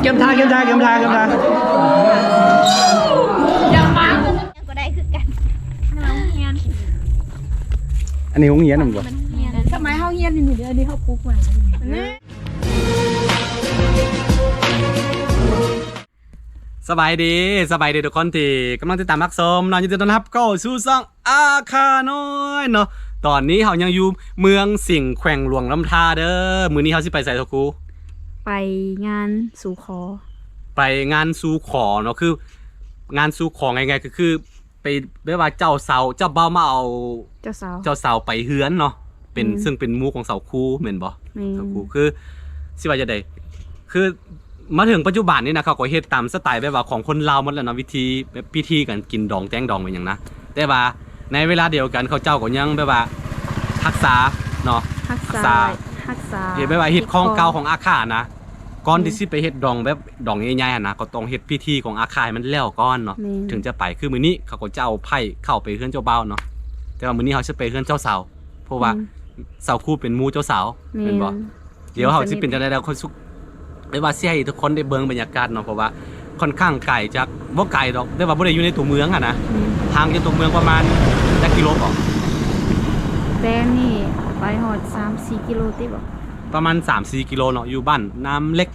ກຽມທ່າ ກຽມທ່າ ກຽມທ່າ ກຽມທ່າ ກໍໄດ້ຄືກັນ. ອັນນີ້ໂຮງຮຽນແມ່ນບໍ່? ສະໄໝເຮົາຮຽນຢູ່ນີ້ເດີ ອັນນີ້ເຮົາປຸກໄວ້. ສະບາຍດີ ສະບາຍດີທຸກຄົນທີ່ກຳລັງຕິດຕາມຮັບຊົມເນາະ, ຍິນດີຕ້ອນຮັບເຂົ້າສູ່ຊ່ອງອາຄານ້ອຍເນາະ. ຕອນນີ້ເຮົາຍັງຢູ່ເມືອງສິງ ແຂວງຫຼວງນ້ຳທາເດີ. ມື້ນີ້ເຮົາຊິໄປໃສຊະຄູ? ໄປງານສູ່ຂໍ. ໄປງານສູ່ຂໍເນາະ, ຄືງານສູ່ຂໍງ່າຍໆ ກໍຄື ໄປແບບວ່າເຈົ້າສາວ ເຈົ້າບ່າວມາເອົາເຈົ້າສາວ ເຈົ້າສາວໄປເຮືອນເນາະ, ເປັນ ອືມ ເຊິ່ງເປັນໝູ່ຂອງສາວຄູແມ່ນບໍ່? ແມ່ນ. ສາວຄູ ຄືຊິວ່າຈັ່ງໃດ ຄືມາເຖິງປັດຈຸບັນນີ້ນະ ເຂົາກໍເຮັດຕາມສະໄຕແບບວ່າຂອງຄົນລາວໝົດແລ້ວເນາະ, ວິທີແບບພິທີການກິນດອງແຕ່ງດອງແມ່ນຫຍັງນະ, ແຕ່ວ່າໃນເວລາດຽວກັນເຂົາເຈົ້າກໍຍັງແບບວ່າຮັກສາເນາະ, ຮັກສາ ຮັກສາ ຮັກສາ ເຮັດແບບວ່າເຮັດຂອງເກົ່າຂອງອາຄານະ. ກ່ອນທີ່ ອືມ ຊິໄປເຮັດດອງແບບດອງໃຫຍ່ໆຫັ້ນນະ ກໍຕ້ອງເຮັດພິທີຂອງອາຄາໃຫ້ມັນແລ້ວກ່ອນເນາະ ແມ່ນ ເຖິງຈະໄປ. ຄືມື້ນີ້ເຂົາກໍຈະເອົາໃພ້ເຂົ້າໄປເຮືອນເຈົ້າບ່າວເນາະ, ແຕ່ວ່າມື້ນີ້ເຮົາຊິໄປເຮືອນເຈົ້າສາວ ເພາະວ່າ ອືມ ສາວຄູເປັນໝູ່ເຈົ້າສາວ ແມ່ນ ແມ່ນບໍ່? ດຽວເຮົາຊິເປັນຈັ່ງໃດແລ້ວ ຂ້ອຍສຸກ ແບບວ່າຊິໃຫ້ທຸກຄົນໄດ້ເບິ່ງບັນຍາກາດເນາະ, ເພາະວ່າຂ້ອນຂ້າງໄກຈາກ ບໍ່ໄກດອກ ແຕ່ວ່າບໍ່ໄດ້ຢູ່ໃນຕົວເມືອງຫັ້ນນະ ອືມ ຫ່າງຈາກຕົວເມືອງປະມານຈັກກິໂລເກາະ? ແຕ່ນີ້ໄປຮອດສາມສີ່ກິໂລຕິບໍ່? ປະມານສາມສີ່ກິໂລເນາະ, ຢູ່ບ້ານນ້ຳເລັກ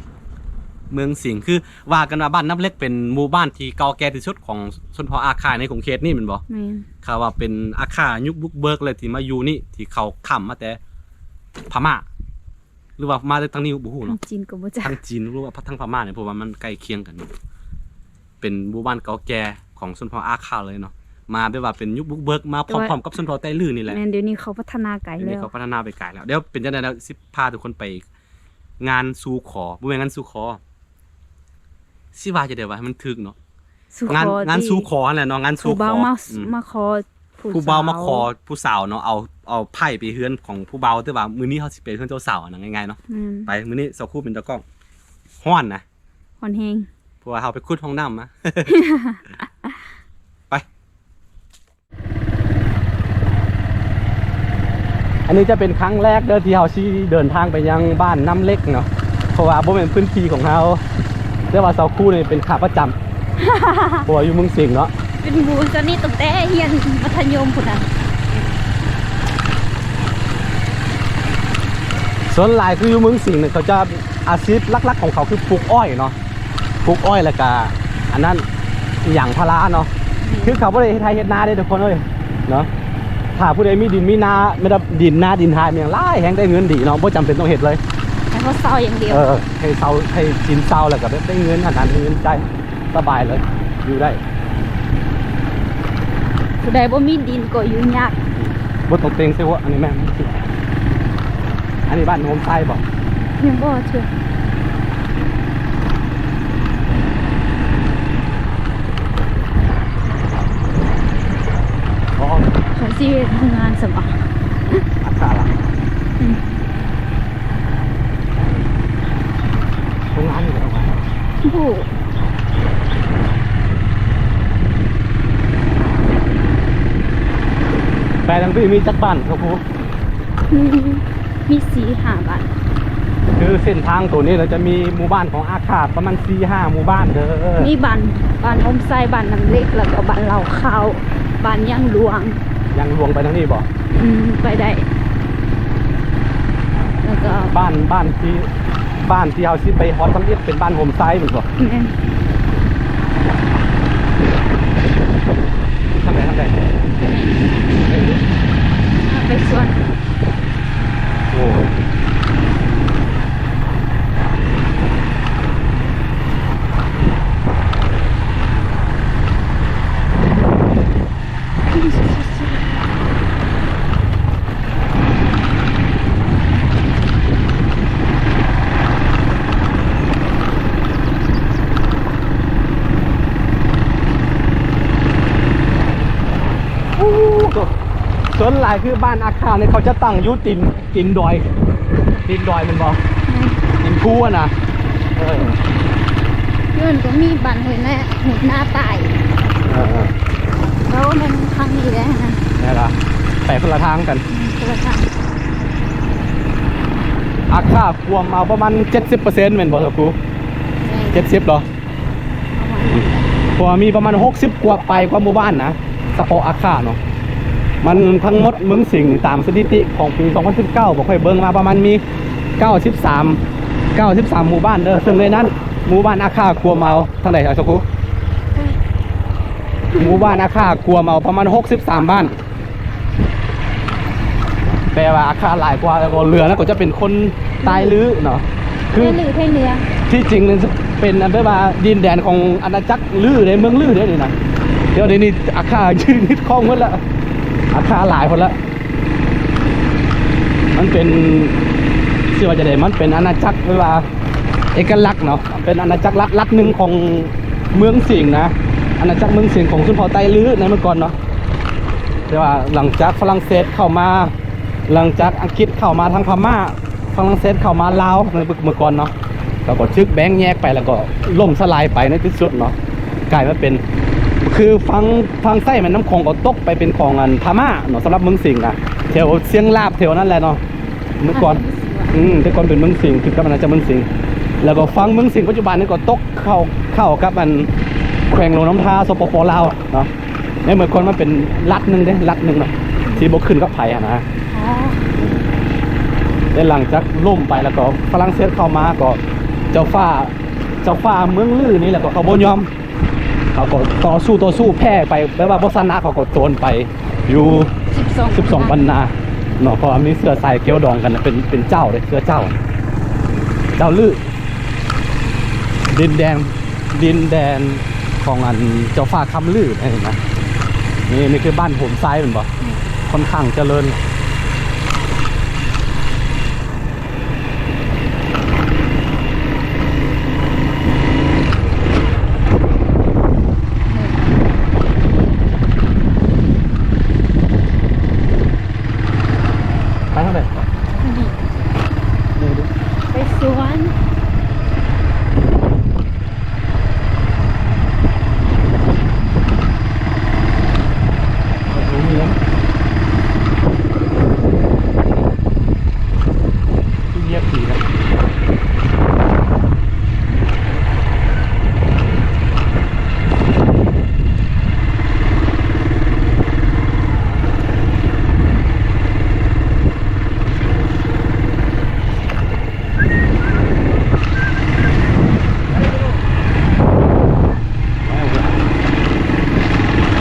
ເມືອງສິງ. ຄືວ່າກັນວ່າບ້ານນ້ຳເລັກເປັນໝູ່ບ້ານທີ່ເກົ່າແກ່ທີ່ສຸດຂອງຊົນເຜົ່າອາຄາໃນຂົງເຂດນີ້ແມ່ນບໍ່? ແມ່ນ. ເຂົາວ່າເປັນອາຄາຍຸກບຸກເບີກເລີຍ ທີ່ມາຢູ່ນີ້ ທີ່ເຂົາຂ້າມມາແຕ່ພະມ້າ ຫຼືວ່າມາແຕ່ທາງນີ້ບໍ່ຮູ້ເນາະ, ທາງຈີນກໍບໍ່ຈັກ ທາງຈີນ ຫຼືວ່າທາງພະມ້ານີ້ ເພາະວ່າມັນໃກ້ຄຽງກັນ. ເປັນໝູ່ບ້ານເກົ່າແກ່ຂອງຊົນເຜົ່າອາຄາເລີຍເນາະ, ມາແບບວ່າເປັນຍຸກບຸກເບີກ ມາ ແຕ່ວ່າ ພ້ອມໆກັບຊົນເຜົ່າໄຕລື້ນີ້ແຫຼະ. ແມ່ນ, ດຽວນີ້ເຂົາພັດທະນາໄກແລ້ວ ດຽວນີ້ເຂົາພັດທະນາໄປໄກແລ້ວ. ດຽວເປັນຈັ່ງໃດແລ້ວ ຊິພາທຸກຄົນໄປງານສູ່ຂໍ ບໍ່ແມ່ນງານສູ່ຂໍ ຊິວ່າຈັ່ງໃດວະໃຫ້ມັນຖືກເນາະ? ງານ ງານສູ່ຂໍຫັ້ນແຫຼະເນາະ, ງານສູ່ຂໍ ຜູ້ບ່າວມາ ອືມ ມາຂໍ ຜູ້ ຜູ້ບ່າວມາຂໍຜູ້ສາວເນາະ, ເອົາ ເອົາໄພ້ໄປເຮືອນຂອງຜູ້ບ່າວ. ແຕ່ວ່າມື້ນີ້ເຮົາຊິໄປເຮືອນເຈົ້າສາວນະ ງ່າຍໆເນາະ. ອືມ ໄປ ມື້ນີ້ສາວຄູເປັນຕາກ້ອງ. ຮ້ອນນະ ຮ້ອນແຮງ ເພາະວ່າເຮົາໄປຂຸດຫ້ອງນ້ຳມາ. ໄປ. ອັນນີ້ຈະເປັນຄັ້ງແລກເດີ ທີ່ເຮົາຊິເດີນທາງໄປຍັງບ້ານນ້ຳເລັກເນາະ, ເພາະວ່າບໍ່ແມ່ນພື້ນທີ່ຂອງເຮົາ, ແຕ່ວ່າສາວຄູນີ້ເປັນຂາປະຈຳ ເພາະວ່າຢູ່ເມືອງສິງເນາະ. ເປັນໝູ່ສະນິດຕັ້ງແຕ່ຮຽນມັດທະຍົມພຸ້ນນະ. ສ່ວນຫຼາຍຄືຢູ່ເມືອງສິງນີ້ ເຂົາຈະ ອາຊີບຫຼັກໆຂອງເຂົາຄືປູກອ້ອຍເນາະ, ປູກອ້ອຍ ແລ້ວກະອັນນັ້ນ ຢາງພາລາເນາະ. ອືມ ຄືເຂົາບໍ່ໄດ້ເຮັດໄຮ່ເຮັດນາເດ້ທຸກຄົນເອີຍເນາະ. ຖ້າຜູ້ໃດມີດິນມີນາ ແມ່ນວ່າດິນນາດິນໄຮ່ແມ່ນຫຍັງຫຼາຍແຮງ ໄດ້ເງິນດີເນາະ, ບໍ່ຈຳເປັນຕ້ອງເຮັດເລີຍ ໃຫ້ເຂົາເຊົ່າຢ່າງດຽວ. ເອີ ໃຫ້ເຊົ່າ ໃຫ້ຈີນເຊົ່າ ແລ້ວກະແບບໄດ້ເງິນ ອັນນັ້ນໄດ້ເງິນໃຊ້ ສະບາຍເລີຍ ຢູ່ໄດ້. ຜູ້ໃດບໍ່ມີດິນກໍຢູ່ຍາກ. ບໍ່ຕ້ອງເຕັງໃສ່ຫົວ. ອັນນີ້ແມ່ນ ອັນນີ້ບ້ານໂຮມໄຊບໍ່? ຍັງບໍ່ເທື່ອ. ອໍ ເຂົາຊິເຮັດໂຮງງານຊັ້ນບໍ່? ອັດຕາລະ ອືມ. ໂຮງງານນີ້ກໍຕ້ອງໄປ ບໍ່ ແປທາງພີ້ມີຈັກບ້ານ ເຈົ້າຄູ? ມີ ມີສີ່ຫ້າບ້ານ. ຄືເສັ້ນທາງໂຕນີ້ລະຈະມີໝູ່ບ້ານຂອງອາຄາປະມານສີ່ຫ້າໝູ່ບ້ານເດີ. ມີບ້ານ ບ້ານໂຮມໄຊ, ບ້ານນ້ຳເລັກ ແລ້ວກໍບ້ານເລົ່າຂາວ, ບ້ານຍາງຫຼວງ. ຍາງຫຼວງໄປທາງນີ້ບໍ່? ອືມ ໄປໄດ້. ແລ້ວກໍບ້ານ ບ້ານທີ່ ບ້ານທີ່ເຮົາຊິໄປຮອດທຳອິດເປັນບ້ານໂຮມໄຊແມ່ນບໍ່? ແມ່ນ. ທາງໃດ ທາງໃດ? ໄປສວນ. ໂອ້ ໂອ້ ສ່ວນຫຼາຍຄືບ້ານອາຄານີ້ ເຂົາຈະຕັ້ງຢູ່ຕີນ ຕີນດອຍ ຕີນດອຍແມ່ນບໍ່? ແມ່ນ. ຕີນພູຫັ້ນນະ. ເອີ ຢູ່ຫັ້ນກໍມີບ້ານຫ້ວຍນາ ຫຸດນາປາຍ. ເອີ ເອີ ແລ້ວແມ່ນທາງນີ້ແຫຼະນະ. ແມ່ນລະ ໄປຄົນລະທາງກັນ. ອືມ ຄົນລະທາງ. ອາຄາກວມເອົາປະມານເຈັດສິບເປີເຊັນແມ່ນບໍ່ ສາວຄູ? ແມ່ນ. ເຈັດສິບເນາະ ເພາະວ່າມີປະມານຫົກສິບກວ່າປາຍກວ່າໝູ່ບ້ານນະ ສະເພາະອາຄາເນາະ. ມັນທັງໝົດເມືອງສິງນີ້ ຕາມສະຖິຕິຂອງປີສອງພັນສິບເກົ້າ ບໍ່ຄ່ອຍເບິ່ງມາ ປະມານມີເກົ້າສິບສາມ ເກົ້າສິບສາມໝູ່ບ້ານເດີ. ເຊິ່ງໃນນັ້ນໝູ່ບ້ານອາຄາກວມເອົາ ທາງໃດ ອາຊະຄູ ໝູ່ບ້ານອາຄາກວມເອົາປະມານຫົກສິບສາມບ້ານ. ແປວ່າອາຄາຫຼາຍກວ່າ ແລ້ວກໍເຫຼືອນັ້ນກໍຈະເປັນຄົນໃຕ້ລື້ເນາະ ຄື ໃຕ້ລື້ ໃຕ້ເໜືອ ທີ່ຈິງນີ້ເປັນອັນ ແບບວ່າດິນແດນຂອງອານາຈັກລື້ເດ້ ເມືອງລື້ເດ້ນີ້ນະ. ແຕ່ວ່າດຽວນີ້ອາຄາຍຶດຄອງໝົດແລ້ວ ອາຄາຫຼາຍພຸ້ນລະ. ມັນເປັນ ຊິວ່າຈັ່ງໃດ ມັນເປັນອານາຈັກ ຫຼືວ່າ ເອກະລັກເນາະ ເປັນອານາຈັກລັດ ລັດໜຶ່ງຂອງເມືອງສິງນະ ອານາຈັກເມືອງສິງຂອງຊົນເຜົ່າໄຕລື້ໃນເມື່ອກ່ອນເນາະ. ແຕ່ວ່າຫຼັງຈາກຝຣັ່ງເສດເຂົ້າມາ ຫຼັງຈາກອັງກິດເຂົ້າມາທາງພະມ້າ ຝຣັ່ງເສດເຂົ້າມາລາວໃນເມື່ອກ່ອນເນາະ ແລ້ວກໍຖືກແບ່ງແຍກໄປ ແລ້ວກໍລົ້ມສະຫຼາຍໄປໃນທີ່ສຸດເນາະ ກາຍມາເປັນ ຄືຝັ່ງ ຝັ່ງຊ້າຍແມ່ນ້ຳຂອງກໍຕົກໄປເປັນຂອງອັນພະມ້າເນາະ ສຳລັບເມືອງສິງນະ ແຖວຊຽງລາບແຖວນັ້ນແຫຼະເນາະ. ເມື່ອກ່ອນ ອືມ ແຕ່ກ່ອນເປັນເມືອງສິງ ຄືກັບອານາຈັກເມືອງສິງ ແລ້ວກໍຝັ່ງເມືອງສິງປັດຈຸບັນນີ້ກໍຕົກເຂົ້າ ເຂົ້າກັບອັນແຂວງຫຼວງນ້ຳທາ ສປປ ລາວເນາະ. ໃນເມື່ອກ່ອນມັນເປັນລັດໜຶ່ງເດ້ ລັດໜຶ່ງເນາະ ທີ່ບໍ່ຂຶ້ນກັບໃຜຫັ້ນນະ. ອໍ ແຕ່ຫຼັງຈາກລົ້ມໄປ ແລ້ວກໍຝຣັ່ງເສດເຂົ້າມາ ກໍເຈົ້າຟ້າ ເຈົ້າຟ້າເມືອງລືນີ້ ແລ້ວກໍເຂົາບໍ່ຍອມ ເຂົາກໍຕໍ່ສູ້ ຕໍ່ສູ້ແພ້ໄປ ແບບວ່າບໍ່ຊະນະ ເຂົາກໍໂຈນໄປຢູ່ສິບສອງ ສິບສອງບັນນາເນາະ ເພາະວ່າມີເຊື້ອສາຍກ່ຽວດອງກັນ ເປັນ ເປັນເຈົ້າເດ້ ເຊື້ອເຈົ້າ ເຈົ້າລື ດິນແດນ ດິນແດນຂອງອັນເຈົ້າຟ້າຄຳລືນີ້ນະ. ນີ້ ນີ້ຄືບ້ານໂຮມຊາຍແມ່ນບໍ່? ອືມ ຄ່ອນຂ້າງຈະເລີນ. ໄປທາງໃດ? ໄປສວນ.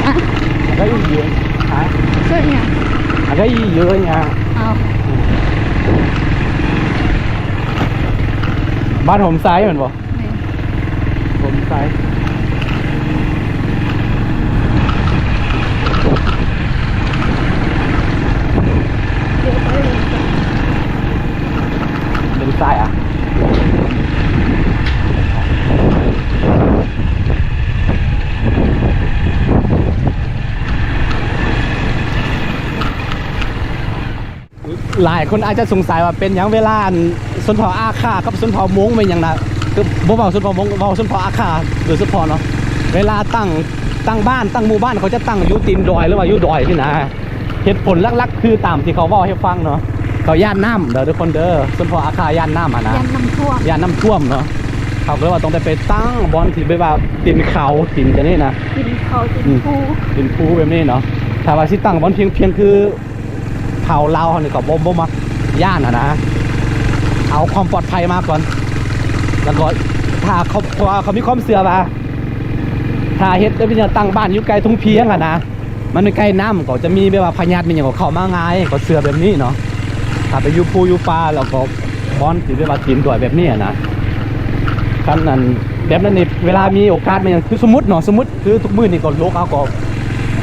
ອ່ະ ອາກາດເຢັນໆ ຮະ ເຊິ່ງຫຍັງ ອາກາດເຢັນໆ ອ້າວ ບ້ານໂຮມຊາຍແມ່ນບໍ່? ແມ່ນ ໂຮມຊາຍ ເປັນຊາຍອະ. ຫຼາຍຄົນອາດຈະສົງໄສວ່າເປັນຫຍັງເວລາອັນຊົນເຜົ່າອາຄາກັບຊົນເຜົ່າມົ້ງແມ່ນຫຍັງນະ ຄືບໍ່ເວົ້າຊົນເຜົ່າມົ້ງ ເວົ້າຊົນເຜົ່າອາຄາໂດຍສະເພາະເນາະ ເວລາຕັ້ງ ຕັ້ງບ້ານ ຕັ້ງໝູ່ບ້ານ ເຂົາຈະຕັ້ງຢູ່ຕີນດອຍ ຫຼືວ່າຢູ່ດອຍຊີ້ນະ. ເຫດຜົນຫຼັກໆ ຄືຕາມທີ່ເຂົາເວົ້າໃຫ້ຟັງເນາະ ເຂົາຢ້ານນ້ຳເດີທຸກຄົນເດີ ຊົນເຜົ່າອາຄາຢ້ານນ້ຳຫັ້ນນະ ຢ້ານນ້ຳຖ້ວມ ຢ້ານນ້ຳຖ້ວມເນາະ ເຂົາກໍເລີຍວ່າຕ້ອງໄດ້ໄປຕັ້ງບ່ອນທີ່ແບບວ່າຕີນເຂົາ ຕີນຈັ່ງນີ້ນະ ຕີນເຂົາ ຕີນ ອືມ ພູ ຕີນພູແບບນີ້ເນາະ. ຖ້າວ່າຊິຕັ້ງບ່ອນພຽງໆ ຄື ເຜົ່າລາວເຮົານີ້ກໍບໍ່ ບໍ່ມັກ ຢ້ານຫັ້ນນະ ເອົາຄວາມປອດໄພມາກ່ອນ ແລ້ວກໍຖ້າເຂົາ ເພາະວ່າເຂົາມີຄວາມເຊື່ອວ່າ ຖ້າເຮັດ ແບບນີ້ ຕັ້ງບ້ານຢູ່ໃກ້ທົ່ງພຽງຫັ້ນນະ ມັນໃກ້ນ້ຳ ກໍຈະມີແບບວ່າພະຍາດມີຫຍັງກໍເຂົ້າມາງ່າຍ ກໍເຊື່ອແບບນີ້ເນາະ. ຖ້າໄປຢູ່ພູຢູ່ປ່າ ແລ້ວກໍບ່ອນທີ່ແບບວ່າຕີນດອຍແບບນີ້ຫັ້ນນະ ຄັນອັນແບບນັ້ນນີ້ ເວລາມີໂອກາດມີຫຍັງ ຄືສົມມຸດເນາະ ສົມມຸດ ຄືທຸກມື້ນີ້ກໍໂລກເຮົາກໍ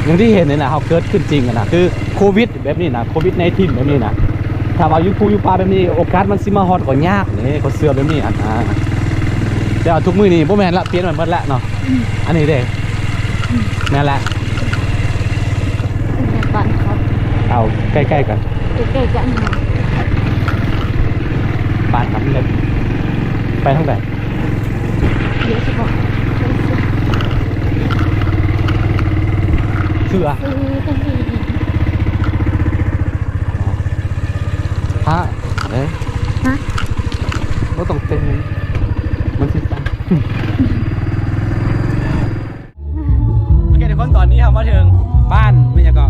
ຢ່າງທີ່ເຫັນນີ້ນະ ເຮົາເກີດຂຶ້ນຈິງຫັ້ນນະ ຄືໂຄວິດແບບນີ້ນະ ໂຄວິດໄນທີນແບບນີ້ນະ ຖ້າວ່າຢູ່ພູຢູ່ປ່າແບບນີ້ ໂອກາດມັນຊິມາຮອດກໍຍາກເດ້ ກໍເຊື່ອແບບນີ້ຫັ້ນນະ. ແຕ່ວ່າທຸກມື້ນີ້ບໍ່ແມ່ນລະ ປ່ຽນໄປໝົດແລ້ວເນາະ. ອືມ ອັນນີ້ເດ້ ອືມ ແມ່ນແຫຼະ ແມ່ນບ້ານເຂົາ ເອົາໃກ້ໆ ກັນ ໃກ້ໆ ກັນ ບ້ານມັນເລີຍ ໄປທາງໃດ? ດຽວຊິບອກ ເຊື່ອ ເຊື່ອ ຮະ ເອີ ຮະ ບໍ່ຕ້ອງເຕັ້ນ ມັນຊິສັ່ນ. ໂອເຄທຸກຄົນ ຕອນນີ້ເຮົາມາເຖິງບ້ານ ແມ່ນຫຍັງເກາະ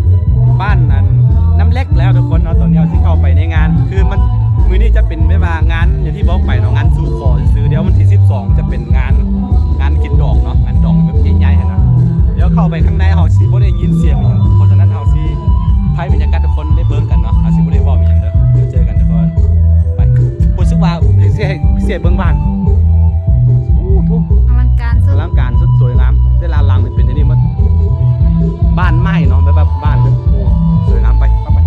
ບ້ານອັນນ້ຳເລັກແລ້ວທຸກຄົນເນາະ. ຕອນນີ້ເຮົາຊິເຂົ້າໄປໃນງານ ຄືມັນ ມື້ນີ້ຈະເປັນແບບວ່າງານ ຢ່າງທີ່ບອກໄປເນາະ ງານສູ່ຂໍຊື່ໆ. ດຽວວັນທີສິບສອງຈະເປັນງານ ງານກິນດອງເນາະ ງານດອງແບບໃຫຍ່ໆຫັ້ນນະ. ດຽວເຂົ້າໄປຂ້າງໃນເຮົາຊິບໍ່ໄດ້ຍິນສຽງອີ່ຫຍັງ ເພາະສະນັ້ນເຮົາຊິຖ່າຍບັນຍາກາດໃຫ້ທຸກຄົນໄດ້ເບິ່ງກັນເນາະ. ເຮົາຊິບໍ່ໄດ້ເວົ້າອີ່ຫຍັງເດີ ດຽວເຈີກັນທຸກຄົນ ໄປ. ຮູ້ສຶກວ່າຊິໃຫ້ ຊິໃຫ້ເບິ່ງບ້ານ ໂອ້ ທຸກ ອະລັງການສຸດ ອະລັງການສຸດ ສວຍງາມ. ແຕ່ລະຫຼັງນີ້ເປັນອັນນີ້ໝົດ ບ້ານໄມ້ເນາະ ແບບວ່າບ້ານແບບ ໂອ້ ສວຍງາມ. ໄປ ໄປ ໄປ.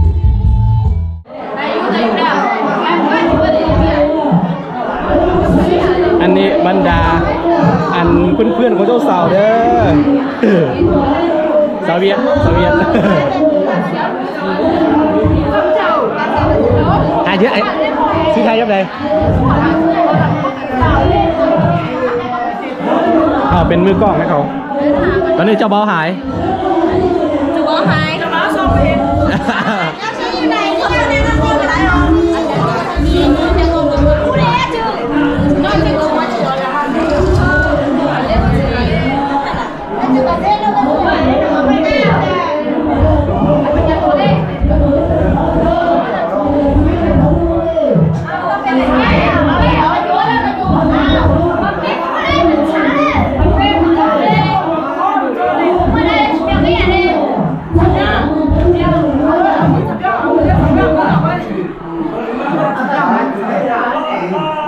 ອັນນີ້ບັນດາ ອັນເພື່ອນໆຂອງເຈົ້າສາວເດີ ສາວຫວຽດ ສາວຫວຽດ. ຖ່າຍເຍອະ ຊິຖ່າຍແບບໃດ? ເຮົາເປັນມືກ້ອງໃຫ້ເຂົາ. ຕອນນີ້ເຈົ້າເບົາຫາຍ ເຈົ້າເບົາຫາຍ.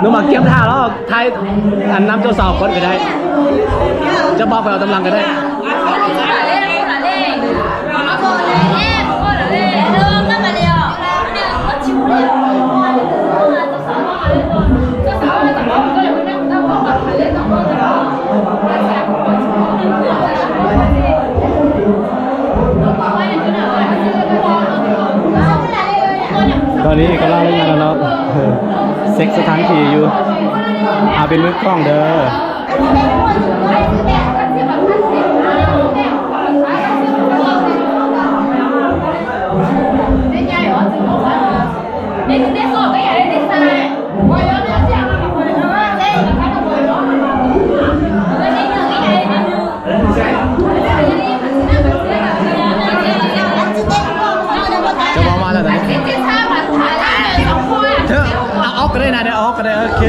ໜູມາກຽມຖ້າລອກຖ່າຍອັນນຳເຈົ້າສາວກ່ອນກໍໄດ້ ເຈົ້າບ່າວຂ້ອຍເອົາຕາມຫຼັງກໍໄດ້. ຕອນນີ້ກຳລັງເຮັດງານແລ້ວເນາະ ເຊັກສະຖານທີ່ຢູ່ ເອົາເປັນມືກ້ອງເດີ. ຈະເວົ້າວ່າແນວໃດ? ເທີ ເອົາອອກກໍໄດ້ນະ ໄດ້ອອກກໍໄດ້ ໂອເຄ.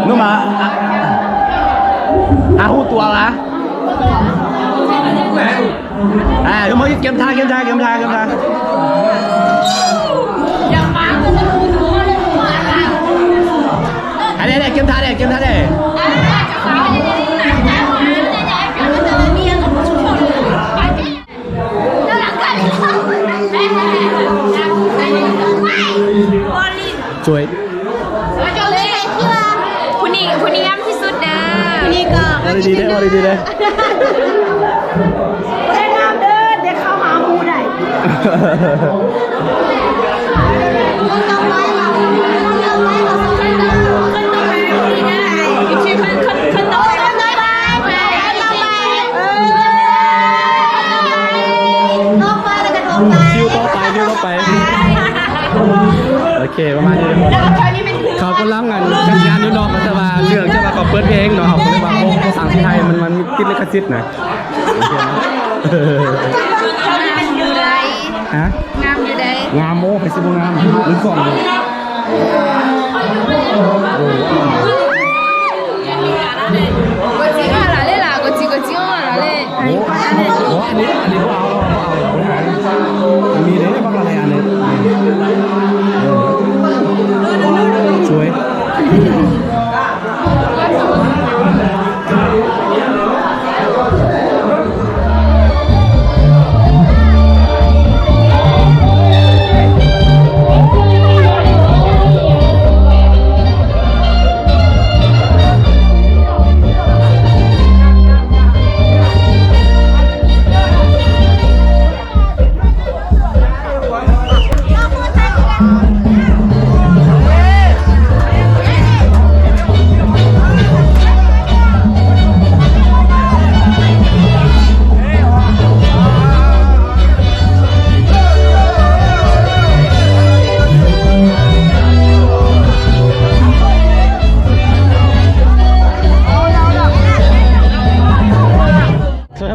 ໜູມາ ອາ ອາ ຮູ້ຕົວລະ ອາ ມາກຽມທ່າ ກຽມທ່າ ກຽມທ່າ ກຽມທ່າ ອັນນີ້ ກຽມທ່າເດ້ ກຽມທ່າເດ້. ສວຍ ຜູ້ນີ້ ຜູ້ນີ້ງາມທີ່ສຸດເດີ ຜູ້ນີ້ກໍ ເວົ້າດີໆເດີ ເວົ້າດີໆເດີ ບໍ່ໄດ້ງາມເດີ ແຕ່ເຂົ້າຫາໝູ່ໄດ້. ຄິວຕໍ່ໄປ ຄິວຕໍ່ໄປ ໂອເຄ ປະມານນີ້. ເຂົາກຳລັງ ອັນ ຈັດງານຢູ່ນອກ ແຕ່ວ່າເນື່ອງຈາກວ່າເຂົາເປີດເພງເນາະ ເຂົາກໍເລີຍວ່າບໍ່ ບໍ່ສັງສິໄທ ມັນ ມັນຕິດລິຂະສິດນະ. ໂອເຄເນາະ ງາມຢູ່ໃດ ຮະ? ງາມຢູ່ໃດ ງາມ ໂອ້ ໃຜຊິບໍ່ງາມ ມືກ້ອງ. ໂອ້ ອັນນີ້ ອັນນີ້ບໍ່ເອົາ ບໍ່ເອົາ ບໍ່ເອົາ ມີເດ້ ບັກລະໄລອັນນີ້ ສວຍ.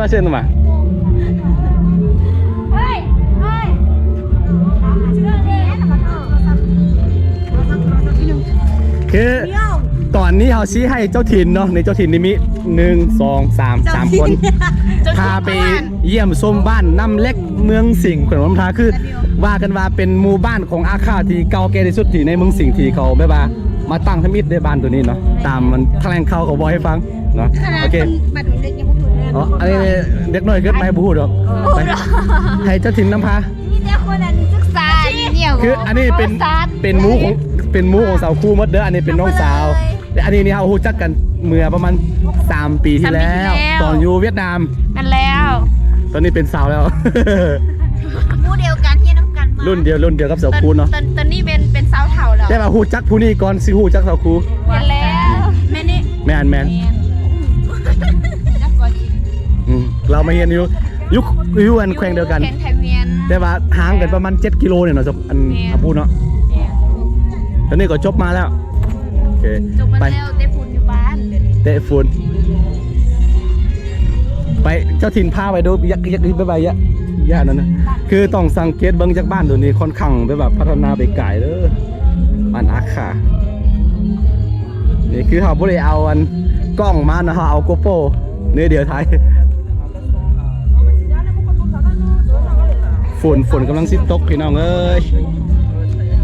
ເຊີນມາ. ຄືຕອນນີ້ເຮົາຊີ້ໃຫ້ເຈົ້າຖິ່ນເນາະ ໃນເຈົ້າຖິ່ນນີ້ມີ ໜຶ່ງ ສອງ ສາມ ສາມຄົນ ພາໄປຢ້ຽມຊົມບ້ານນ້ຳເລັກ ເມືອງສິງ ແຂວງຫຼວງນ້ຳທາ. ຄືວ່າກັນວ່າເປັນໝູ່ບ້ານຂອງອາຄາທີ່ເກົ່າແກ່ທີ່ສຸດທີ່ໃນເມືອງສິງ ທີ່ເຂົາແບບວ່າມາຕັ້ງທຳອິດໃນບ້ານໂຕນີ້ເນາະ ຕາມມັນຖະແຫຼງຂ່າວເຂົາເວົ້າໃຫ້ຟັງເນາະ. ໂອເຄ ເນາະ ອັນນີ້ເດັກນ້ອຍເກີນໄປບໍ່ຮູ້ດອກ ໄປ ໃຫ້ເຈົ້າຖິ່ນນຳພາ. ມີແຕ່ຄົນອັນສຶກສາ ອັນນີ້ ຄືອັນນີ້ເປັນ ເປັນໝູ່ຂອງ ເປັນໝູ່ຂອງສາວຄູໝົດເດີ. ອັນນີ້ເປັນນ້ອງສາວ ແລະ ອັນນີ້ນີ້ເຮົາຮູ້ຈັກກັນເມື່ອປະມານສາມປີທີ່ແລ້ວ ສາມປີທີ່ແລ້ວ ຕອນຢູ່ຫວຽດນາມ. ນັ້ນແລ້ວ ຕອນນີ້ເປັນສາວແລ້ວ ໝູ່ດຽວກັນ ຮຽນນຳກັນມາ ລຸ້ນດຽວ ລຸ້ນດຽວກັບສາວຄູເນາະ. ຕອນ ຕອນນີ້ແມ່ນເປັນສາວເຖົ້າແລ້ວ ແຕ່ວ່າຮູ້ຈັກຜູ້ນີ້ກ່ອນ ຊິຮູ້ຈັກສາວຄູ. ແມ່ນແລ້ວ ແມ່ນນີ້ ແມ່ນ ແມ່ນ ຈັກກ່ອນອີກ. ອືມ ລາວມາຮຽນຢູ່ ຢູ່ ຢູ່ອັນແຂວງດຽວກັນ ແຂວງໄທວຽນ ແຕ່ວ່າຫ່າງກັນປະມານເຈັດກິໂລນີ້ເນາະ ອັນ ແມ່ນ ອາປູເນາະ. ແມ່ນ ຕອນນີ້ກໍຈົບມາແລ້ວ. ໂອເຄ ຈົບມາແລ້ວ ເຕະຝຸ່ນຢູ່ບ້ານ ເດ ເຕະຝຸ່ນ. ໄປ ເຈົ້າຖິ່ນພາໄປດູ ຢາກ ຢາກ ບາຍບາຍ ຢາກ ຢ້ານນັ້ນນະ. ຄືຕ້ອງສັງເກດເບິ່ງຈາກບ້ານໂຕນີ້ ຂ້ອນຂ້າງແບບວ່າພັດທະນາໄປໄກເດີ ບ້ານອາຄາ. ນີ້ຄືເຮົາບໍ່ໄດ້ເອົາອັນກ້ອງມາເນາະ ເຮົາເອົາໂກໂປ ໜ້ອຍດຽວຖ່າຍ. ຝົນ ຝົນກຳລັງຊິຕົກພີ່ນ້ອງເອີຍ.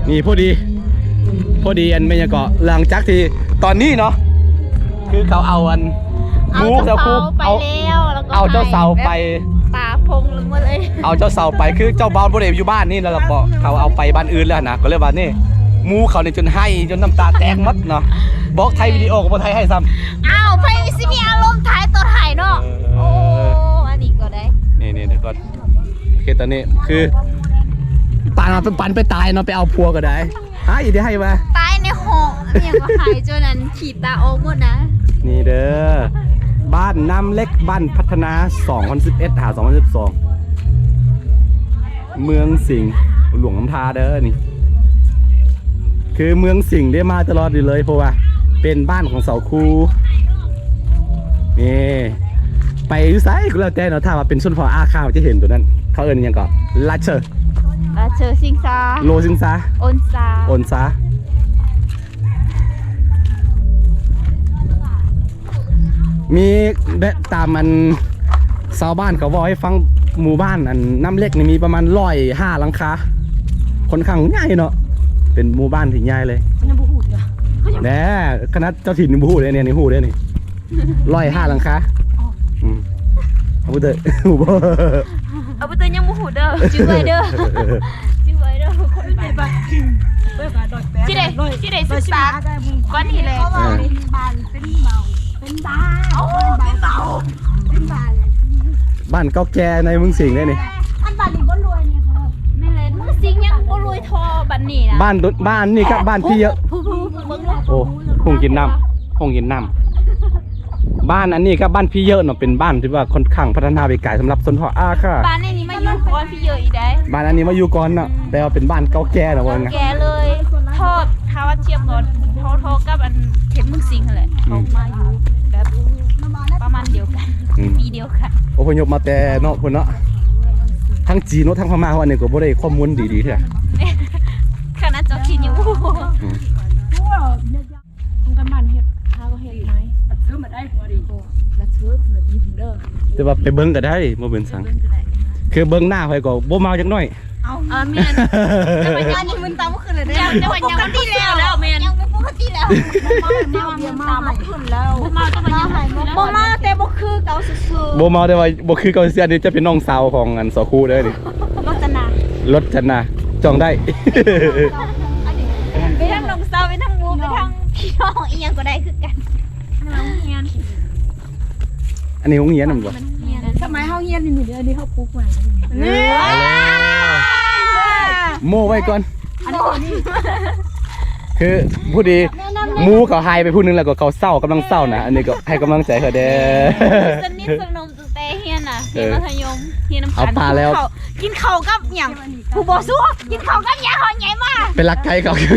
ນີ້ພໍດີ ພໍດີອັນແມ່ນຫຍັງເກາະ ຫຼັງຈາກທີ່ຕອນນີ້ເນາະ ຄືເຂົາເອົາອັນ ໝູ່ເຈົ້າຄູ ເອົາ ເອົາເຈົ້າສາວໄປ ປາພົງລະໝົດເລີຍ ເອົາເຈົ້າສາວໄປ ຄືເຈົ້າບ່າວບໍ່ໄດ້ຢູ່ບ້ານນີ້ ແລ້ວກໍເຂົາເອົາໄປບ້ານອື່ນແລ້ວນະ. ກໍເລີຍວ່ານີ້ ໝູ່ເຂົານີ້ຈົນໄຫ້ ຈົນນ້ຳຕາແຕກໝົດເນາະ. ບອກໄທວິດີໂອກໍບໍ່ໄທໃຫ້ຊ້ຳ. ອ້າວ ໃຜຊິມີອາລົມຖ່າຍຕໍ່ຖ່າຍເນາະ. ເອີ ໂອ້ ອັນນີ້ກໍໄດ້ ນີ້ໆ ດຽວກ່ອນ. ໂອເຄ ຕອນນີ້ຄືປານວ່າໄປ ປັນໄປຕາຍເນາະ ໄປເອົາຜົວກໍໄດ້. ຫາອີກໄດ້ໃຫ້ວ່າ ຕາຍໃນຫ້ອງ ອີຫຍັງກໍຫາຍຈົນອັນຂີ້ຕາອອກໝົດນະ. ນີ້ເດີ ບ້ານນ້ຳເລັກ ບ້ານພັດທະນາ ສອງພັນສິບເອັດ ຫາ ສອງພັນສິບສອງ ເມືອງສິງ ຫຼວງນ້ຳທາເດີນີ້. ຄືເມືອງສິງໄດ້ມາຕະຫຼອດຢູ່ເລີຍ ເພາະວ່າເປັນບ້ານຂອງສາວຄູ. ນີ້ ໄປຢູ່ໃສກໍແລ້ວແຕ່ເນາະ ຖ້າວ່າເປັນຊົນເຜົ່າອາຄາຈະເຫັນໂຕນັ້ນ ເຂົາເອີ້ນຫຍັງເກາະ ລາເຊີ ລາເຊີ ຊິງຊາ ໂລຊິງຊາ ໂອນຊາ ໂອນຊາ. ມີແບບຕາມອັນຊາວບ້ານເຂົາເວົ້າໃຫ້ຟັງ ໝູ່ບ້ານອັນນ້ຳເລັກນີ້ມີປະມານຮ້ອຍຫ້າຫຼັງຄາ ຂ້ອນຂ້າງໃຫຍ່ເນາະ ເປັນໝູ່ບ້ານທີ່ໃຫຍ່ເລີຍ. ຍັງບໍ່ຮູ້ເທື່ອ ແນ່ ຂະໜາດເຈົ້າຖິ່ນຍັງບໍ່ຮູ້ເດ້ ນີ້ຮູ້ເດ້ນີ້ ຮ້ອຍຫ້າຫຼັງຄາ. ອືມ ອາບຸເຕີ ຮູ້ບໍ່? ອາບຸເຕີຍັງບໍ່ຮູ້ເດີ ຈື່ໄວ້ເດີ ຈື່ໄວ້ເດີ ຄົນບ້ານ ຊິໄດ້ ຊິໄດ້ສຶກສາກ່ອນນີ້ແຫຼະ. ເອີ ບ້ານເປັນເບົາ ເປັນບ້ານ ໂອ້ ເປັນເບົາ ເປັນບ້ານ ບ້ານເກົ່າແກ່ໃນເມືອງສິງເດ້ນີ້. ອັນບ້ານນີ້ບໍ່ລວຍນີ້ ແມ່ນແຫຼະ ເມືອງສິງຍັງບໍ່ລວຍທໍ່ບ້ານນີ້ນະ. ບ້ານ ບ້ານນີ້ກັບບ້ານພີ່ເຢີ ໂອ້ ໂຮງກິນນ້ຳ ໂຮງກິນນ້ຳ. ບ້ານອັນນີ້ກັບບ້ານພີ່ເຢີເນາະ ເປັນບ້ານທີ່ວ່າຂ້ອນຂ້າງພັດທະນາໄປໄກສຳລັບຊົນເຜົ່າອາຄາ. ບ້ານອັນນີ້ມາຢູ່ກ່ອນພີ່ເຢີອີກໄດ໋. ບ້ານອັນນີ້ມາຢູ່ກ່ອນເນາະ ແຕ່ວ່າເປັນບ້ານເກົ່າແກ່ນະ ວ່າ ເກົ່າແກ່ເລີຍ. ຖ້າ ຖ້າວ່າທຽບກໍທໍ່ໆກັບອັນເຂດເມືອງສິງຫັ້ນແຫຼະ ອອກມາຢູ່ແບບປະມານດຽວກັນ ອືມ ປີດຽວກັນ. ອະພະຍົບມາແຕ່ເນາະພຸ້ນເນາະ ທັງຈີນເນາະ ທັງພະມ້າເຮົາ ອັນນີ້ກໍບໍ່ໄດ້ຂໍ້ມູນດີໆເທື່ອ. ຂະໜາດເຈົ້າຖິ່ນຍັງບໍ່ຮູ້ ອືມ. ໂຮງການບ້ານເຮັດ ຫາກໍເຮັດໄໝ ແຕ່ວ່າໄປເບິ່ງກໍໄດ້ ບໍ່ເປັນຫຍັງ ຄືເບິ່ງໜ້າຂ້ອຍກໍບໍ່ເມົາຈັກໜ້ອຍ. ເອີ ແມ່ນ ແຕ່ວ່າຍັງມຶນຕາບໍ່ຂຶ້ນເລີຍເດ້ ແຕ່ວ່າຍັງປົກກະຕິແລ້ວ ແມ່ນ ຍັງປົກກະຕິແລ້ວ ແຕ່ວ່າມຶນຕາບໍ່ຂຶ້ນແລ້ວ ບໍ່ເມົາ ແຕ່ວ່າຍັງບໍ່ຂຶ້ນແລ້ວ ບໍ່ເມົາແຕ່ບໍ່ຄືເກົ່າຊື່ໆ ບໍ່ເມົາແຕ່ວ່າບໍ່ຄືເກົ່າຊື່ໆ. ອັນນີ້ຈະເປັນນ້ອງສາວຂອງອັນສາວຄູເດີນີ້ ລົດຈະນາ ລົດຈະນາ ຈອງໄດ້ ໄປທາງນ້ອງສາວ ໄປທາງໝູ່ ໄປທາງພີ່ນ້ອງ ອີ່ຫຍັງກໍໄດ້ຄືກັນ. ອັນນີ້ໂຮງຮຽນແມ່ນບໍ່? ສະໄໝເຮົາຮຽນຢູ່ນີ້ເດີ ອັນນີ້ເຮົາປຸກໃໝ່ ເອີ ໂມ້ໄວ້ກ່ອນ ອັນນີ້ ຄືພໍດີໝູ່ເຂົາຫາຍໄປຜູ້ໜຶ່ງ ແລ້ວກໍເຂົາເສົ້າ ກຳລັງເສົ້ານະ. ອັນນີ້ກໍໃຫ້ກຳລັງໃຈເຂົາແດ່ ສະໜິດສະໜົມຕັ້ງແຕ່ຮຽນນະ ຮຽນມັດທະຍົມ ຮຽນນຳກັນ ເອົາປາແລ້ວ ກິນເຂົ້າກັບຫຍັງ? ຜູ້ບໍ່ສຸກ ກິນເຂົ້າກັບຫຍັງ? ເຮົາໃຫຍ່ມາ ໄປລັກໄກ່ເຂົາກິນ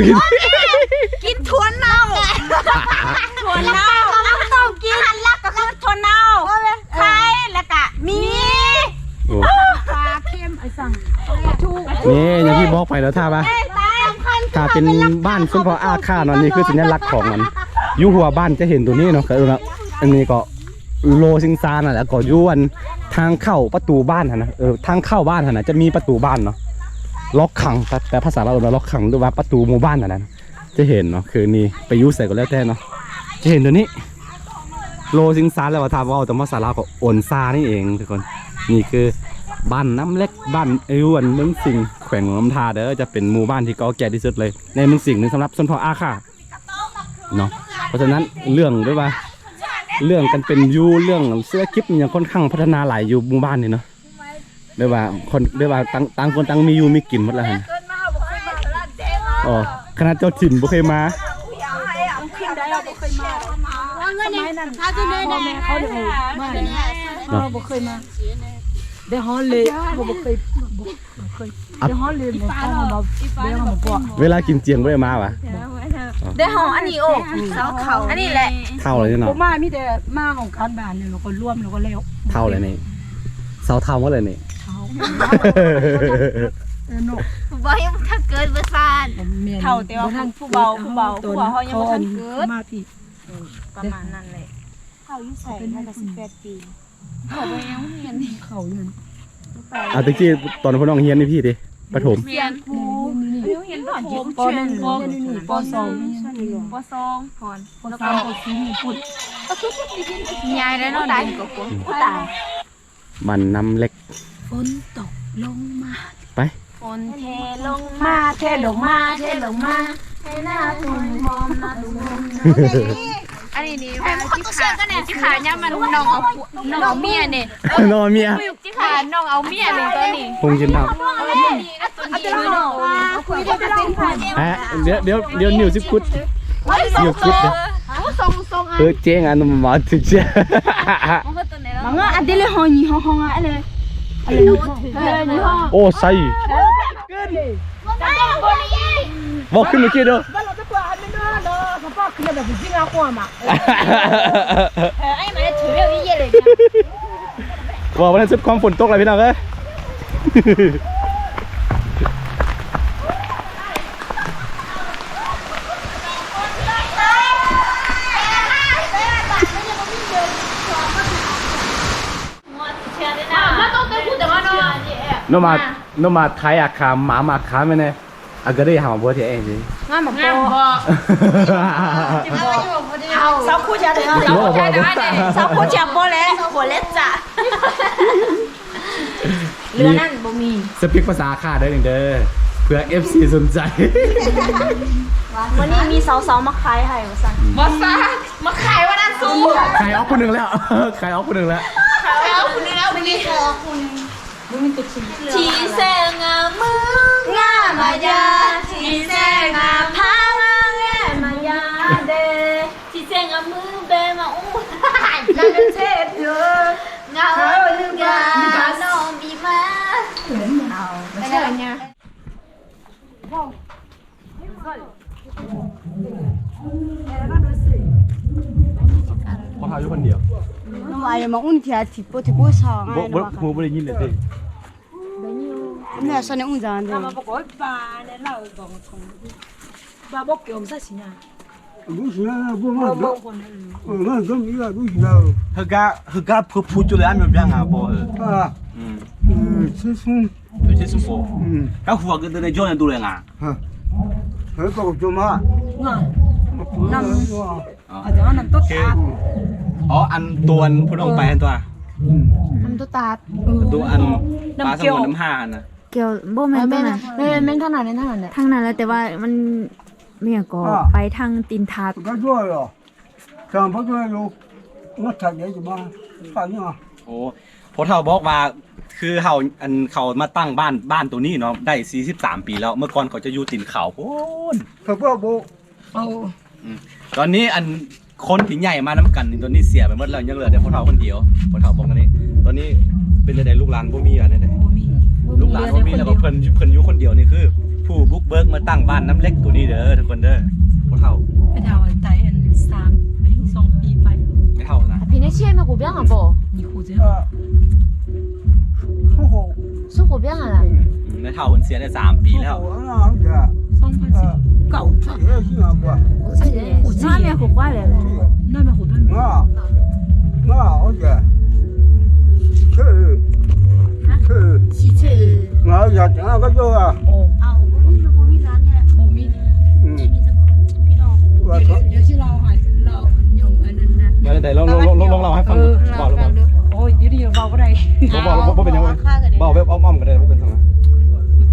ກິນຖົ່ວເນົ່າ ຖົ່ວເນົ່າ ເຮົາຕ້ອງກິນ ອັນຫຼັກກໍຄືຖົ່ວເນົ່າ ໄຂ່ ແລ້ວກະມີ ແລ້ວຖ້າວ່າ ຖ້າເປັນບ້ານຊົນເຜົ່າອາຂ່າເນາະ ນີ້ຄືສັນຍະລັກຂອງມັນ ຢູ່ຫົວບ້ານຈະເຫັນໂຕນີ້ເນາະ ກໍເອີ້ນວ່າ ອັນນີ້ກໍໂລຊິງຊານັ້ນແຫຼະ ກໍຢູ່ອັນທາງເຂົ້າປະຕູບ້ານຫັ້ນນະ ເອີ ທາງເຂົ້າບ້ານຫັ້ນນະ ຈະມີປະຕູບ້ານເນາະ ລັອກຂັງ ແຕ່ພາສາລາວເອີ້ນວ່າລັອກຂັງ ຫຼືວ່າປະຕູໝູ່ບ້ານຫັ້ນນະ ຈະເຫັນເນາະ ຄືນີ້ໄປຢູ່ໃສກໍແລ້ວແຕ່ເນາະ ຈະເຫັນໂຕນີ້ ໂລຊິງຊາ ແລ້ວວ່າຖ້າເວົ້າຕາມພາສາລາວກໍໂອນຊານີ້ເອງທຸກຄົນ. ນີ້ຄືບ້ານນ້ຳເລັກ ບ້ານ ຢູ່ເມືອງສິງ ແຂວງຫຼວງນ້ຳທາເດີ ຈະເປັນໝູ່ບ້ານທີ່ເກົ່າແກ່ທີ່ສຸດເລີຍໃນເມືອງສິງນີ້ ສຳລັບຊົນເຜົ່າອາຂ່າເນາະ. ເພາະສະນັ້ນເລື່ອງແບບວ່າ ເລື່ອງການເປັນຢູ່ ເລື່ອງເສດຖະກິດຫຍັງ ຂ້ອນຂ້າງພັດທະນາຫຼາຍຢູ່ໝູ່ບ້ານນີ້ເນາະ. ແບບວ່າຄົນ ແບບວ່າຕ່າງ ຕ່າງຄົນຕ່າງມີຢູ່ມີກິນໝົດແລ້ວຫັ້ນ. ອໍ ຂະໜາດເຈົ້າຖິ່ນບໍ່ເຄີຍມາ. ເຮົາບໍ່ເຄີຍມາ ເຮົາບໍ່ເຄີຍມາ ແຕ່ເຮົາເລີຍ ເຮົາບໍ່ເຄີຍ ບໍ່ເຄີຍ ແຕ່ເຮົາເລີຍ ເວລາກິນຈຽງບໍ່ໄດ້ມາຫວາ? ແຕ່ເຮົາອັນນີ້ໂອ ເຊົາເຖົ້າ ອັນນີ້ແຫຼະ ເຖົ້າແລ້ວເນາະ ບໍ່ມາ ມີແຕ່ມາຂອງການບ້ານນີ້ ແລ້ວກໍລວມ ແລ້ວກໍແລ້ວ ເຖົ້າແລ້ວນີ້ ເຊົາເຖົ້າໝົດແລ້ວນີ້ ເອີເນາະ ບໍ່ຍັງບໍ່ທັນເກີດ ບໍ່ຊານ ເຖົ້າ ແຕ່ວ່າຜູ້ເບົາ ຜູ້ເບົາ ຜູ້ເບົາເຮົາຍັງບໍ່ທັນເກີດ ມາພີ່ ປະມານນັ້ນແຫຼະ ເຖົ້າຢູ່ໃສ ເຮົາກໍສິບແປດປີ ເຂົາໄປໂຮງຮຽນນີ້ ເຂົາຢູ່ ເອົາແຕ່ກີ້ຕອນພວກນ້ອງຮຽນຢູ່ພີ້ຕິ ປະຖົມ ຮຽນພູ ຮຽນປະຖົມ ປ.ໜຶ່ງ ປ.ໜຶ່ງ ປ.ສອງ ປ.ສອງ ປ.ສາມ ປ.ສີ່ ພຸ້ນ ຍາຍໄດ້ນອນເປັນກໍຄົວ ບ້ານນ້ຳເລັກ ຝົນຕົກລົງມາ ໄປ ຝົນເທລົງມາ ເທລົງມາ ເທລົງມາ ໃຫ້ໜ້າຕຸ່ມຫອມ ໜ້າຕຸ່ມຫອມ ອັນນີ້ນີ້ວ່າຊິຂາ ຊິຂາຍາມມັນນ້ອງເອົາ ນ້ອງເອົາເມຍນີ້ ນ້ອງເອົາເມຍ ຊິຂານ້ອງເອົາເມຍນີ້ ຕອນນີ້ ຄົງກິນເນາະ ເອີ ນີ້ ອັນຕົວນີ້ ຮະ ດຽວ ດຽວ ດຽວ ນິ້ວຊິກຸດ ນິ້ວກຸດເດີ ເອີ ເຈ້ງອັນມາ ມາ ອັນເດເລຮໍ ຍີ່ຫໍ້ ຮ້ອງ ຮ້ອງ ອັນເດ ໂອ້ ໃສ ເວົ້າຂຶ້ນເມື່ອກີ້ເດີ ເວົ້າບໍ່ທັນສຸດຄວາມຝົນຕົກແລ້ວພີ່ນ້ອງເອີຍ ໂນມາດ ໂນມາດຂາຍອາຄາ ໝາມາຄາແມ່ນແນ່ ອາກະເດຫາມາບໍ່ແທ້ເອງ ງາມບໍ່ ງາມບໍ່ ສາວຄູຈະ ສາວຄູຈະບໍ່ແລ້ວ ຫົວເລັດຈະ ເຮືອນັ້ນບໍ່ມີ ສະເປັກພາສາຂ້າເດີນີ້ເດີ ເພື່ອເອັຟຊີສົນໃຈ ມື້ນີ້ມີສາວໆມາຂາຍໃຫ້ວ່າຊັ້ນ ບໍ່ຊາ ມາຂາຍວ່ານັ້ນສູ ຂາຍອອກຜູ້ໜຶ່ງແລ້ວ ຂາຍອອກຜູ້ໜຶ່ງແລ້ວ ຂາຍອອກຜູ້ໜຶ່ງແລ້ວມື້ນີ້ ຂາຍອອກຜູ້ໜຶ່ງ ທີ່ແສງງາມມືງາມາຢາ ທີ່ແສງງາມພາງາແງມາຢາເດ ທີ່ແສງງາມມືແບມາອູ ນາເທດເດີ ເງົາໜຶ່ງການອມອີມາ ເອົາ ໄປແລ້ວ ພວກເຮົາຢູ່ຄົນດຽວ ບໍ່ ບໍ່ ບໍ່ໄດ້ຍິນເລີຍຕິ ແມ່ສອນໃຫ້ອຸ້ງຈານເດີ Heuga, heuga pu-, pucu le ame bianga bo he. Ah. Hmm. Eh, sesu. Eh, sesu bo. Hmm. Ka hua ke de jona du le nga. Ha. He ko joma. Nga. Nam. Ah. Ada nam to ta. Oh, an tuan pu nong pai an tua. Hmm. Nam to ta. Tu an nam pa sa nam ha na. ກ່ຽວ ບໍ່ແມ່ນ ເອີ ແມ່ນ ແມ່ນ ແມ່ນທາງນັ້ນ ແມ່ນທາງນັ້ນແຫຼະ ທາງນັ້ນແຫຼະ ແຕ່ວ່າມັນ ແມ່ນຫຍັງກໍ ອ່າ ໄປທາງຕີນທາດ ກໍດ້ວຍເນາະ ຈາມພະດ້ວຍຢູ່ ມັນຈະໄດ້ຈະມາ ໄປເນາະ ໂອ້ ພໍ່ເຖົ້າບອກວ່າ ຄືເຮົາ ອັນ ເຂົາມາຕັ້ງບ້ານ ບ້ານໂຕນີ້ເນາະ ໄດ້ສີ່ສິບສາມປີແລ້ວ ເມື່ອກ່ອນເຂົາຈະຢູ່ຕີນເຂົາພຸ້ນ ເຂົາກໍບໍ່ ເອົາ ອືມ ຕອນນີ້ອັນຄົນທີ່ໃຫຍ່ມານຳກັນນີ້ ຕອນນີ້ເສຍໄປໝົດແລ້ວ ຍັງເຫຼືອແຕ່ພໍ່ເຖົ້າຄົນດຽວ ພໍ່ເຖົ້າບອກອັນນີ້ ຕອນນີ້ເປັນຈັ່ງໃດ ລູກຫຼານບໍ່ມີວ່າແນວໃດ? ບໍ່ມີ ລູກຫຼານບໍ່ມີ ແລ້ວກໍເພິ່ນ ເພິ່ນຢູ່ຄົນດຽວນີ້ ຄືຜູ້ບຸກເບີກມາຕັ້ງບ້ານນ້ຳເລັກໂຕນີ້ເດີ ທຸກຄົນເດີ ພໍ່ເຖົ້າ ໄປເຖົ້າຕາຍອັນສາມ ອາຍຸສອງປີໄປ ໄປເຖົ້ານະ Pine siema ko bianga po. Ni ko je. Suko bianga la. ແມ່ເຖົ້າເພິ່ນເສຍໄດ້ສາມປີແລ້ວ. ສອງພັນສິບເກົ້າ ນອນແມ່ຂົວຄວາຍແລ້ວ ນອນແມ່ຂົວພັນ ດຽວຊິເລົ່າໃຫ້ ເລົ່າຫຍັງອັນນັ້ນນະ ວ່າໃດ ລອງ ລອງ ລອງ ລອງເລົ່າໃຫ້ຟັງ ເອີ ເວົ້າ ເວົ້າ ເວົ້າ ໂອ້ຍ ດຽວນີ້ເວົ້າບໍ່ໄດ້ ບໍ່ ບໍ່ ບໍ່ເປັນຫຍັງ ເວົ້າແບບອ້ອມໆກໍໄດ້ ບໍ່ເປັນຫຍັງ ມັນ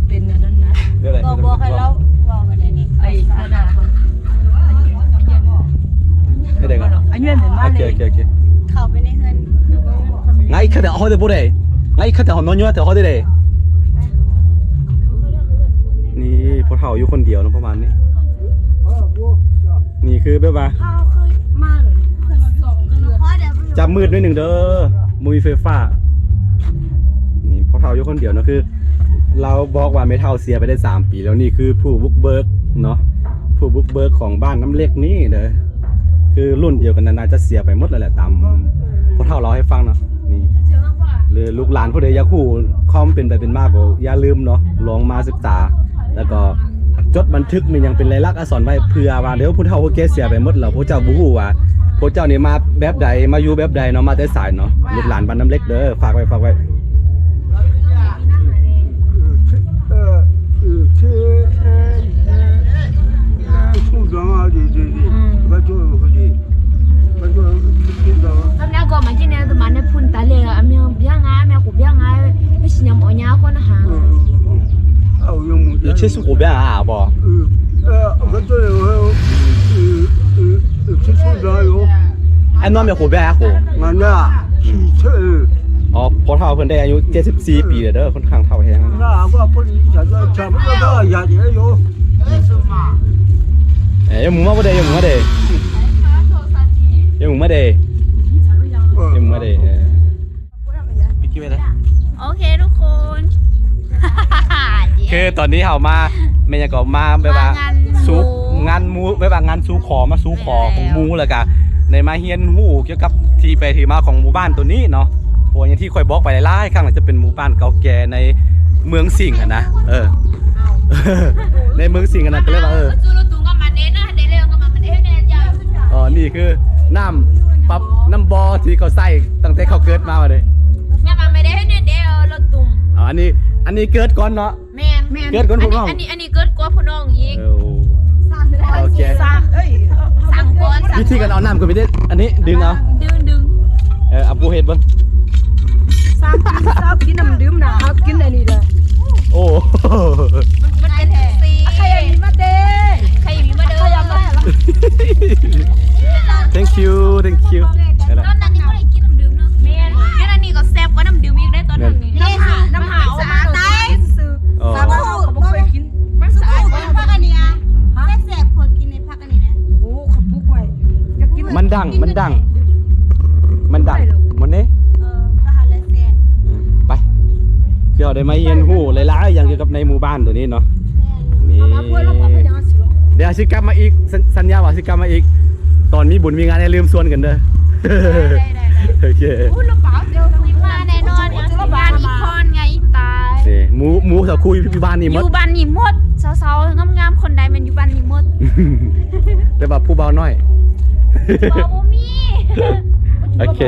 ເປັນອັນນັ້ນນະ ແນວໃດ ບອກ ບອກໃຫ້ລາວເວົ້າກໍໄດ້ນີ້ ໄອ້ ອັນນັ້ນ ໃຫ້ໄດ້ກ່ອນ ອັນນັ້ນ ໂອເຄ ໂອເຄ ໂອເຄ ເຂົ້າໄປໃນເຮືອນ ໄງ ຄັນແຕ່ເຮົາໄດ້ບໍ່ໄດ້ ໄງ ຄັນແຕ່ເຮົານອນຢູ່ ແຕ່ເຮົາໄດ້ ນີ້ພໍ່ເຖົ້າຢູ່ຄົນດຽວເນາະ ປະມານນີ້ ນີ້ຄືແບບວ່າ ຈັບມືດໜ້ອຍໜຶ່ງເດີ ບໍ່ມີໄຟຟ້າ ນີ້ພໍ່ເຖົ້າຢູ່ຄົນດຽວເນາະ ຄືລາວບອກວ່າແມ່ເຖົ້າເສຍໄປໄດ້ສາມປີແລ້ວ ນີ້ຄືຜູ້ບຸກເບີກເນາະ ຜູ້ບຸກເບີກຂອງບ້ານນ້ຳເຫຼັກນີ້ເດີ ຄືລຸ້ນດຽວກັນນັ້ນ ໜ້າຈະເສຍໄປໝົດແລ້ວແຫຼະ ຕາມພໍ່ເຖົ້າເລົ່າໃຫ້ຟັງເນາະ ນີ້ ຫຼືລູກຫຼານຜູ້ໃດຢາກຮູ້ຄວາມເປັນໄປເປັນມາ ກໍຢ່າລືມເນາະ ລອງມາສຶກສາ ແລ້ວກໍ ຈົດບັນທຶກແມ່ນຫຍັງເປັນລາຍລັກອັກສອນໄວ້ ເພື່ອວ່າດຽວຜູ້ເຖົ້າຜູ້ແກ່ເສຍໄປໝົດແລ້ວ ພວກເຈົ້າບໍ່ຮູ້ວ່າພວກເຈົ້ານີ້ມາແບບໃດ ມາຢູ່ແບບໃດເນາະ ມາແຕ່ໃສເນາະ ລູກຫຼານບ້ານນ້ຳເຫຼັກເດີ ຝາກໄວ້ ຝາກໄວ້ ອໍ ພໍ່ເຖົ້າເພິ່ນໄດ້ອາຍຸເຈັດສິບສີ່ປີແລ້ວເດີ ຂ້ອນຂ້າງເຖົ້າແຮງ ເອີ ເອົາໝູມາບໍ່ໄດ້ ເອົາໝູມາເດ້ ເອົາໝູມາເດ້ ເອີ ເອົາໝູມາເດ້ ເອີ ປິດຄລິບໄວ້ເດີ ໂອເຄທຸກຄົນ ຄືຕອນນີ້ເຮົາມາ ແມ່ນຫຍັງກໍມາແບບວ່າ ມາງານ ສູ່ ໝູ່ ງານໝູ່ ແບບວ່າງານສູ່ຂໍ ມາສູ່ຂໍຂອງໝູ່ ແລ້ວກະໄດ້ມາຮຽນຮູ້ກ່ຽວກັບທີ່ໄປທີ່ມາຂອງໝູ່ບ້ານໂຕນີ້ເນາະ ເພາະວ່າຢ່າງທີ່ຂ້ອຍບອກໄປຫຼາຍໆຄັ້ງແລ້ວ ຈະເປັນໝູ່ບ້ານເກົ່າແກ່ໃນເມືອງສິງຫັ້ນນະ ເອີ ໃນເມືອງສິງຫັ້ນນະ ກໍເລີຍວ່າ ເອີ ອໍ ນີ້ຄືນ້ຳ ປັບ ນ້ຳບໍ່ທີ່ເຂົາໃຊ້ຕັ້ງແຕ່ເຂົາເກີດມາ ວ່າເດ້ ຍັງວ່າບໍ່ໄດ້ເຮັດແນວໃດ ລົດຕຸ່ມ ອໍ ອັນນີ້ ອັນນີ້ເກີດກ່ອນເນາະ ແມ່ນ ເກີດກ່ອນພວກນ້ອງ ອັນນີ້ ອັນນີ້ເກີດກວ່າພວກນ້ອງອີກ ເອີ ໂອເຄ ສາມ ເອີຍ ສາມກ່ອນ ວິທີການເອົານ້ຳກໍມີເດ້ ອັນນີ້ດຶງເອົາ ດຶງ ດຶງ ເອີ ເອົາປູເຮັດເບິ່ງ ສາມກິນ ສາມກິນນ້ຳດື່ມນະ ເຮົາກິນອັນນີ້ເດີ ໂອ້ ມັນ ມັນເປັນຈັ່ງຊີ້ ໃຄມີມາເດ້ ໃຄມີມາເດີ thank you thank you ຕອນນັ້ນຍັງບໍ່ໄດ້ກິນນ້ຳດື່ມເນາະ ແມ່ນ ແມ່ນ ອັນນີ້ກໍແຊບກວ່ານ້ຳດື່ມອີກເດ້ຕອນນັ້ນນີ້ ແມ່ນ ນ້ຳຫາວ ນ້ຳຫາວອອກມາ ເຮົາບໍ່ເຄີຍກິນ ມັນສະອາດ ກິນຜັກອັນນີ້ ແຊບໆ ພວກກິນໃນຜັກອັນນີ້ນະ ໂອ້ ເຂົາປູກໄວ້ ຢາກກິນ ມັນດັງ ມັນດັງ ມັນດັງ ມັນເດ້ ເອີ ກໍຫາແລ້ວແຊບ ໄປ ຄືເຮົາໄດ້ມາຮຽນຮູ້ຫຼາຍໆຢ່າງກ່ຽວກັບໃນໝູ່ບ້ານໂຕນີ້ເນາະ ນີ້ ດຽວຊິກັບມາອີກ ສັນ ສັນຍາວ່າຊິກັບມາອີກ ຕອນມີບຸນມີງານຢ່າລືມຊວນກັນເດີ ໄດ້ໆໆ ໂອເຄ ມາແນ່ນອນ ງານອີກຄອນ ງານອີກຕາຍ ນີ້ ໝູ່ ໝູ່ສາວຄູຢູ່ ຢູ່ບ້ານນີ້ໝົດ ຢູ່ບ້ານນີ້ໝົດ ສາວໆງາມໆຄົນໃດແມ່ນຢູ່ບ້ານນີ້ໝົດ ແຕ່ວ່າຜູ້ບ່າວນ້ອຍ ບໍ່ ບໍ່ມີ ໂອເຄ